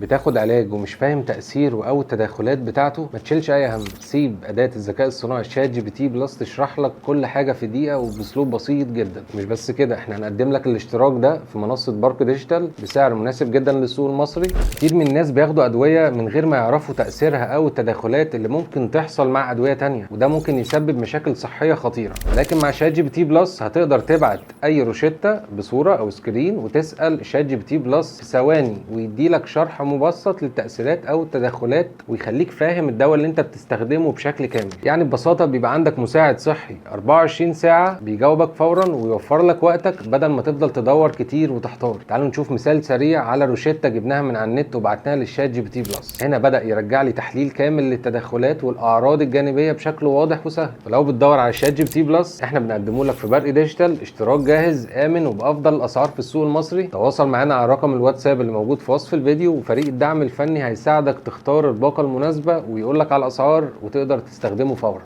بتاخد علاج ومش فاهم تأثيره أو التدخلات بتاعته؟ ما تشيلش أي هم، سيب أداة الذكاء الصناعي ChatGPT Plus تشرح لك كل حاجة في دقيقة وبأسلوب بسيط جدا. مش بس كده، احنا هنقدم لك الاشتراك ده في منصة برق ديجيتال بسعر مناسب جدا للسوق المصري. كتير من الناس بياخدوا أدوية من غير ما يعرفوا تأثيرها أو التدخلات اللي ممكن تحصل مع أدوية تانية، وده ممكن يسبب مشاكل صحية خطيرة. لكن مع ChatGPT Plus هتقدر تبعت أي روشتة بصورة أو screen وتسأل ChatGPT Plus في ثواني، ويدي لك شرح مبسط للتأثيرات أو التدخلات ويخليك فاهم الدواء اللي انت بتستخدمه بشكل كامل. يعني ببساطة بيبقى عندك مساعد صحي 24 ساعة بيجاوبك فورا ويوفر لك وقتك بدل ما تفضل تدور كتير وتحتار. تعالوا نشوف مثال سريع على روشتة جبناها من على النت وبعتناها لل ChatGPT Plus. هنا بدأ يرجع لي تحليل كامل للتدخلات والأعراض الجانبية بشكل واضح وسهل. ولو بتدور على ChatGPT Plus، احنا بنقدمه لك في برق ديجيتال اشتراك جاهز آمن وبأفضل الأسعار في السوق المصري. تواصل معانا على رقم الواتساب اللي موجود في وصف الفيديو، وفريق الدعم الفني هيساعدك تختار الباقة المناسبة ويقول لك على الأسعار وتقدر تستخدمه فورا.